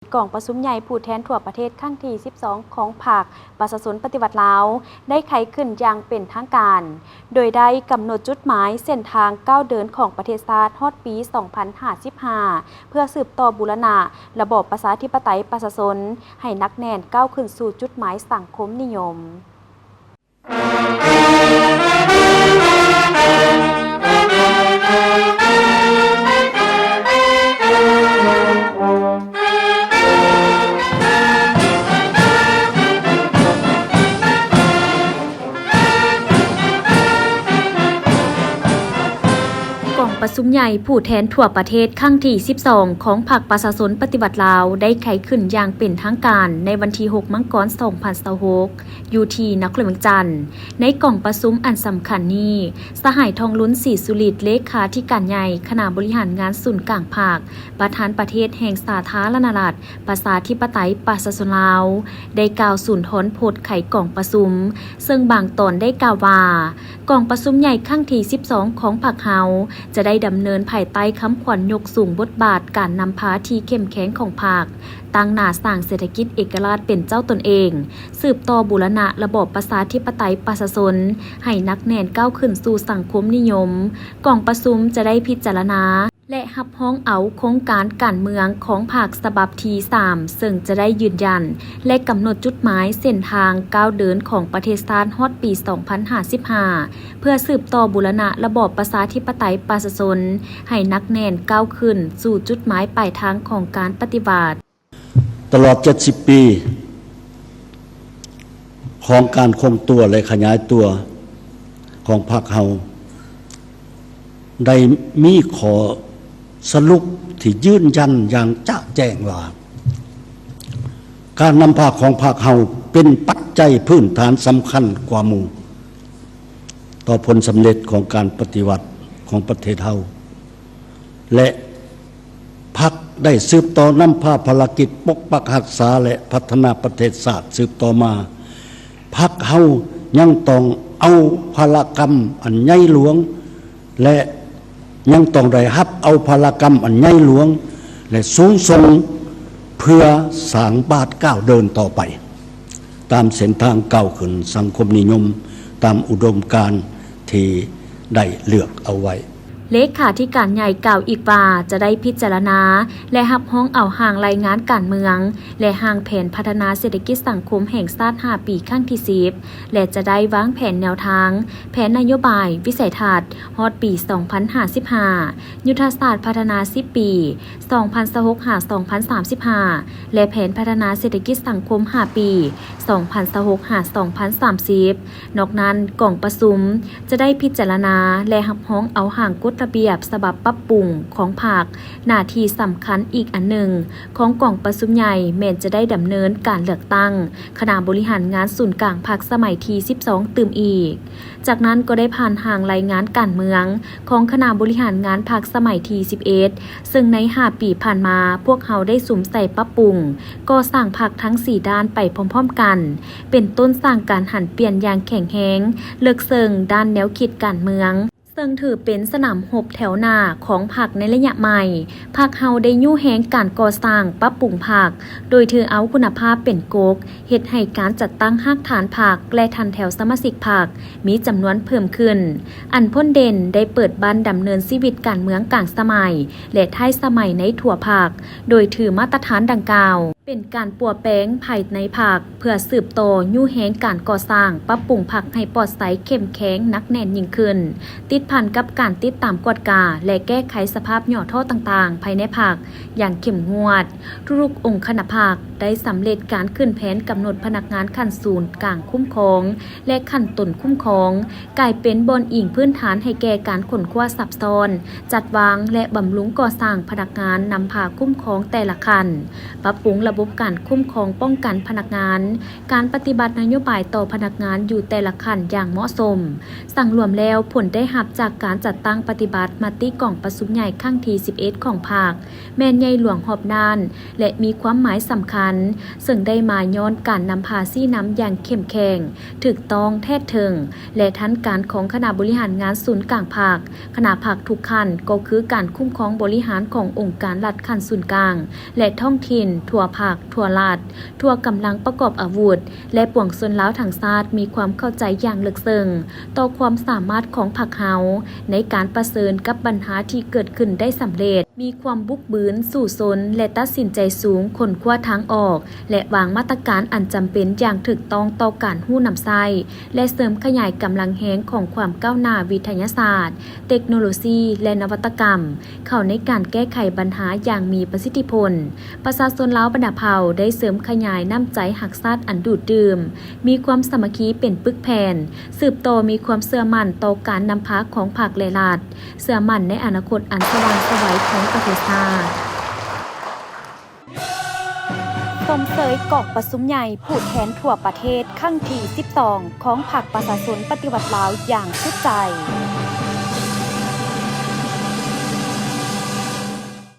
ກອງປະຊຸມໃຫຍ່ຜູ້ແທນທົ່ວປະເທດຄັ້ງທີສິບສອງ ຂອງພັກປະຊາຊົນປະຕິວັດລາວ ໄດ້ໄຂຂຶ້ນຢ່າງເປັນທາງການ, ໂດຍໄດ້ກຳນົດຈຸດໝາຍເສັ້ນທາງກ້າວເດີນຂອງປະເທດຊາດຮອດປີສອງພັນຫ້າສິບຫ້າ ເພື່ອສືບຕໍ່ບູລະນະລະບອບປະຊາທິປະໄຕປະຊາຊົນ ໃຫ້ໜັກແໜ້ນກ້າວຂຶ້ນສູ່ຈຸດໝາຍສັງຄົມນິຍົມ. ກອງປະຊຸມໃຫຍ່ຜູ້ແທນທົ່ວປະເທດຄັ້ງທີສິບສອງ ຂອງພັກປະຊາຊົນປະຕິວັດລາວ ໄດ້ໄຂຂຶ້ນຢ່າງເປັນທາງການໃນວັນທີຫົກ ມັງກອນ ສອງພັນຊາວຫົກ ຢູ່ທີ່ນະຄອນຫຼວງວຽງຈັນ. ໃນກອງປະຊຸມອັນສຳຄັນນີ້, ສະຫາຍ ທອງລຸນ ສີສຸລິດ ເລຂາທິການໃຫຍ່ຄະນະບໍລິຫານງານສູນກາງພັກ, ປະທານປະເທດແຫ່ງສາທາລະນະລັດ ປະຊາທິປະໄຕປະຊາຊົນລາວ ໄດ້ກ່າວສຸນທອນພົດໄຂກອງປະຊຸມ, ເຊິ່ງບາງຕອນໄດ້ກ່າວວ່າ ກອງປະຊຸມໃຫຍ່ຄັ້ງທີສິບສອງ ຂອງພັກເຮົາ ຈະໄດ້ດຳເນີນພາຍໃຕ້ຄຳຂວັນຍົກສູງບົດບາດການນຳພາທີ່ເຂັ້ມແຂງຂອງພັກ, ຕັ້ງໜ້າສ້າງເສດຖະກິດເອກະລາດເປັນເຈົ້າຕົນເອງ, ສືບຕໍ່ບູລະນະລະບອບປະຊາທິປະໄຕປະຊາຊົນ ໃຫ້ໜັກແໜ້ນກ້າວຂຶ້ນສູ່ສັງຄົມນິຍົມ. ກອງປະຊຸມຈະໄດ້ພິຈາລະນາ ແລະ ຮັບຮອງເອົາໂຄງການການເມືອງຂອງພັກສະບັບທີສາມ ເຊິ່ງຈະໄດ້ຢືນຢັນ ແລະ ກຳນົດຈຸດໝາຍເສັ້ນທາງກ້າວເດີນຂອງປະເທດຊາດຮອດປີສອງພັນຫ້າສິບຫ້າ ເພື່ອສືບຕໍ່ບູລະນະລະບອບປະຊາທິປະໄຕປະຊາຊົນ ໃຫ້ໜັກແໜ້ນກ້າວຂຶ້ນສູ່ຈຸດໝາຍປາຍທາງຂອງການປະຕິວັດ. ຕະຫຼອດເຈັດສິບປີຂອງການຄົງຕົວ ແລະ ຂະຫຍາຍຕົວຂອງພັກເຮົາ ໄດ້ມີຂໍ້ສະຫຼຸບທີ່ຢືນຢັນຢ່າງຈະແຈ້ງວ່າ ການນຳພາຂອງພັກເຮົາເປັນປັດໄຈພື້ນຖານສຳຄັນກວ່າໝູ່ ຕໍ່ຜົນສຳເລັດຂອງການປະຕິວັດຂອງປະເທດເຮົາ ແລະ ພັກໄດ້ສືບຕໍ່ນຳພາພາລະກິດປົກປັກຮັກສາ ແລະ ພັດທະນາປະເທດຊາດສືບຕໍ່ມາ. ພັກເຮົາຍັງຕ້ອງເອົາພາລະກຳອັນໃຫຍ່ຫຼວງ ແລະ ຍັງຕ້ອງໄດ້ຮັບເອົາພາລະກຳອັນໃຫຍ່ຫຼວງ ແລະ ສູງສົ່ງ ເພື່ອສ້າງບາດກ້າວເດີນຕໍ່ໄປ ຕາມເສັ້ນທາງກ້າວຂຶ້ນສັງຄົມນິຍົມ ຕາມອຸດົມການທີ່ໄດ້ເລືອກເອົາໄວ້. ເລຂາທິການໃຫຍ່ກ່າວອີກວ່າ ຈະໄດ້ພິຈາລະນາ ແລະ ຮັບຮອງເອົາຮ່າງລາຍງານການເມືອງ ແລະ ຮ່າງແຜນພັດທະນາເສດຖະກິດສັງຄົມແຫ່ງຊາດຫ້າປີ ຄັ້ງທີສິບ ແລະ ຈະໄດ້ວາງແຜນແນວທາງ, ແຜນນະໂຍບາຍ, ວິໄສທັດ ຮອດປີສອງພັນຫ້າສິບຫ້າ, ຍຸດທະສາດພັດທະນາສິບປີ ສອງພັນຊາວຫົກ ຫາ ສອງພັນສາມສິບຫ້າ ແລະ ແຜນພັດທະນາເສດຖະກິດສັງຄົມຫ້າປີ ສອງພັນຊາວຫົກ ຫາ ສອງພັນສາມສິບ. ນອກນັ້ນ, ກອງປະຊຸມຈະໄດ້ພິຈາລະນາ ແລະ ຮັບຮອງເອົາຮ່າງກົດລະບຽບສະບັບປັບປຸງຂອງພັກ. ໜ້າທີ່ສຳຄັນອີກອັນໜຶ່ງຂອງກອງປະຊຸມໃຫຍ່ ແມ່ນຈະໄດ້ດຳເນີນການເລືອກຕັ້ງຄະນະບໍລິຫານງານສູນກາງພັກສະໄໝທີສິບສອງຕື່ມອີກ. ຈາກນັ້ນກໍໄດ້ຜ່ານຮ່າງລາຍງານການເມືອງຂອງຄະນະບໍລິຫານງານພັກສະໄໝທີສິບເອັດ ເຊິ່ງໃນຫ້າປີຜ່ານມາ ພວກເຮົາໄດ້ສຸມໃສ່ປັບປຸງກໍ່ສ້າງພັກທັງສີ່ດ້ານໄປພ້ອມໆກັນ, ເປັນຕົ້ນສ້າງການຫັນປ່ຽນຢ່າງແຂງແຮງ, ເລິກເຊິ່ງດ້ານແນວຄິດການເມືອງ, ເຊິ່ງຖືເປັນສະໜາມຮົບແຖວໜ້າຂອງພັກໃນໄລຍະໃໝ່. ພັກເຮົາໄດ້ຍູ້ແຮງການກໍ່ສ້າງປັບປຸງພັກ ໂດຍຖືເອົາຄຸນນະພາບເປັນກົກ, ເຮັດໃຫ້ການຈັດຕັ້ງຮາກຖານພັກ ແລະ ຖັນແຖວສະມາຊິກພັກມີຈຳນວນເພີ່ມຂຶ້ນ. ອັນພົ້ນເດັ່ນໄດ້ເປີດບັ້ນດຳເນີນຊີວິດການເມືອງກາງສະໄໝ ແລະ ທ້າຍສະໄໝໃນທົ່ວພັກ, ໂດຍຖືມາດຕະຖານດັ່ງກ່າວ ເປັນການປົວແປງພາຍໃນພັກ ເພື່ອສືບຕໍ່ຍູ້ແຮງການກໍ່ສ້າງປັບປຸງພັກໃຫ້ປອດໃສ, ເຂັ້ມແຂງ, ໜັກແໜ້ນຍິ່ງຂຶ້ນ, ຕິດພັນກັບການຕິດຕາມກວດກາ ແລະ ແກ້ໄຂສະພາບຫຍໍ້ທໍ້ຕ່າງໆພາຍໃນພັກຢ່າງເຂັ້ມງວດ. ທຸກໆອົງຄະນະພັກໄດ້ສຳເລັດການຂຶ້ນແຜນກຳນົດພະນັກງານຂັ້ນສູນກາງຄຸ້ມຄອງ ແລະ ຂັ້ນຕົ້ນຄຸ້ມຄອງ, ກາຍເປັນບ່ອນອີງພື້ນຖານໃຫ້ແກ່ການຄົ້ນຄວ້າຊັບຊ້ອນ, ຈັດວາງ ແລະ ບຳລຸງກໍ່ສ້າງພະນັກງານນຳພາຄຸ້ມຄອງແຕ່ລະຂັ້ນ, ປັບປຸງລະ ບົບການຄຸ້ມຄອງປ້ອງກັນພະນັກງານ, ການປະຕິບັດນະໂຍບາຍຕໍ່ພະນັກງານຢູ່ແຕ່ລະຂັ້ນຢ່າງເໝາະສົມ. ສັງລວມແລ້ວ, ຜົນໄດ້ຮັບຈາກການຈັດຕັ້ງປະຕິບັດມະຕິກອງປະຊຸມໃຫຍ່ຄັ້ງທີສິບເອັດຂອງພັກ ແມ່ນໃຫຍ່ຫຼວງຮອບດ້ານ ແລະ ມີຄວາມໝາຍສຳຄັນ, ເຊິ່ງໄດ້ມາຍ້ອນການນຳພາຊີ້ນຳຢ່າງເຂັ້ມແຂງ, ຖືກຕ້ອງ, ແທດເຖິງ ແລະ ທັນການຂອງຄະນະບໍລິຫານງານສູນກາງພັກ. ຄະນະພັກທຸກຂັ້ນ ກໍຄືການຄຸ້ມຄອງບໍລິຫານຂອງອົງການລັດຂັ້ນສູນກາງ ແລະ ທ້ອງຖິ່ນ, ທົ່ວພັກ, ທົ່ວລັດ, ທົ່ວກຳລັງປະກອບອາວຸດ ແລະ ປວງຊົນລາວທັງຊາດ ມີຄວາມເຂົ້າໃຈຢ່າງເລິກເຊິ່ງຕໍ່ຄວາມສາມາດຂອງພັກເຮົາ ໃນການປະເຊີນກັບບັນຫາທີ່ເກີດຂຶ້ນໄດ້ສຳເລັດ, ມີຄວາມບຸກບືນ, ສູ້ຊົນ ແລະ ຕັດສິນໃຈສູງ, ຄົ້ນຄວ້າທາງອອກ ແລະ ວາງມາດຕະການອັນຈຳເປັນຢ່າງຖືກຕ້ອງຕໍ່ການຮູ້ນຳໃຊ້ ແລະ ເສີມຂະຫຍາຍກຳລັງແຮງຂອງຄວາມກ້າວໜ້າວິທະຍາສາດ, ເຕັກໂນໂລຊີ ແລະ ນະວັດຕະກຳ ເຂົ້າໃນການແກ້ໄຂບັນຫາຢ່າງມີປະສິດທິຜົນ. ປະຊາຊົນລາວບັນດາເຜົ່າໄດ້ເສີມຂະຫຍາຍນ້ຳໃຈຮັກຊາດອັນດູດດື່ມ, ມີຄວາມສາມັກຄີເປັນປຶກແຜ່ນ, ສືບຕໍ່ມີຄວາມເຊື່ອໝັ້ນຕໍ່ການນຳພາຂອງພັກ ແລະ ລັດ, ເຊື່ອໝັ້ນໃນອະນາຄົດອັນສະຫວ່າງໄສຂອງປະເທດຊາດ. ຊົມເຊີຍກອງປະຊຸມໃຫຍ່ຜູ້ແທນທົ່ວປະເທດຄັ້ງທີສິບສອງ ຂອງພັກປະຊາຊົນປະຕິວັດລາວຢ່າງສຸດໃຈ.